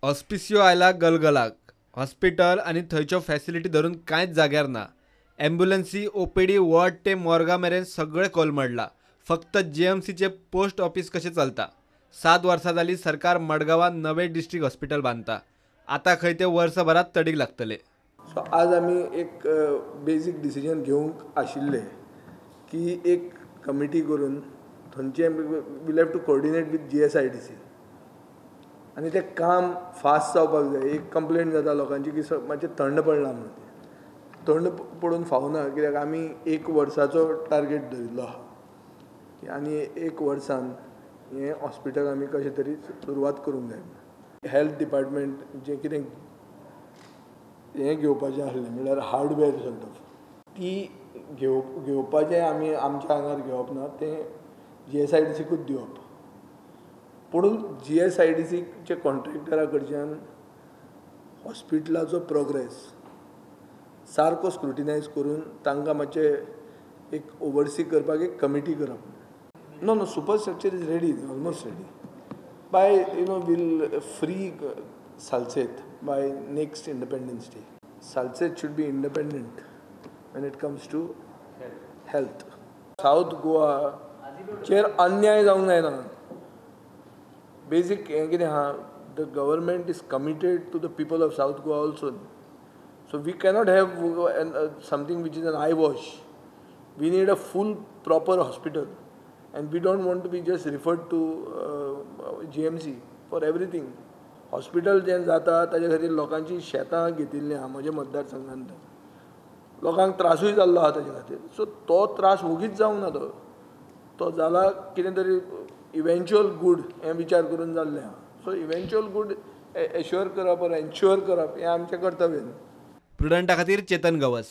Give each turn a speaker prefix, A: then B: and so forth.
A: ऑस्पिसियो आयला गलगलाक. हॉस्पिटल आनी थंयच्यो फॅसिलिटी धरून कांयच जाग्यार ना. ॲम्ब्युलन्सी, ओपीडी, वॉर्ड ते मोर्गा मेरेन सगळें कोलमडला. फक्त जीएमसीचे पोस्ट ऑफिस कशें चलता. 7 वर्सां जाली सरकार मडगांवांत नवें डिस्ट्रिक्ट हॉस्पिटल बांदता. आतां खंय ते वर्सभरात तडीक लागतले.
B: सो आज आमी एक बेजीक डिसिजन घेवंक आशिल्ले की एक कमिटी करून थंयचे we'll have to coordinate with GSIDC आनी तें काम फास्ट जावपाक जाय. एक कंप्लेन जाता लोकांची की मातशें थंड पडलां म्हणून. थंड पडून फावना, कित्याक आमी 1 वर्साचो टार्गेट धरिल्लो आहा आनी 1 वर्सान हें हॉस्पिटल आमी कशें तरी सुरवात करूंक जाय. हेल्थ डिपार्टमेंट जें कितें हें घेवपाचें आसलें म्हणल्यार हार्डवेअर सॉर्ट ऑफ ती घेवपाचें आमी आमच्या आंगार घेवप ना, तें GSIDCकूच दिवप. पूण GSIDCचे कॉन्ट्रॅक्टरा कडच्यान हॉस्पिटलाचो प्रोग्रेस सारको स्क्रुटिनायज करून तांकां मातशें एक ओवरसी करपाक एक कमिटी करप. No no, superstructure is ready, almost ready. By you know we'll free Salcete by next Independence Day. Salcete should be independent when it comes to health. South Goa चेर अन्याय जावंक जायना. बेजीक हें कितें आहा, the government is committed to the people of South Goa also. So we cannot have something which is an eye wash. We need a full proper hospital and we don't want to be just referred to GMC for everything. Hospital जें जाता ताजे खातीर लोकांची शेतां घेतिल्लीं आहा म्हज्या मतदारसंघांत, लोकांक त्रासूय जाल्लो आहा ताजे खातीर. सो तो त्रास वोगीच जावंक ना, तो जाला कितें तरी इवेंच्युअल गूड हें विचार करून जाल्लें आहा. सो इवेंच्युअल गूड एश्योर करप or एन्श्योर करप हें आमचें कर्तव्य.
A: प्रुडंटा खातीर चेतन गवस.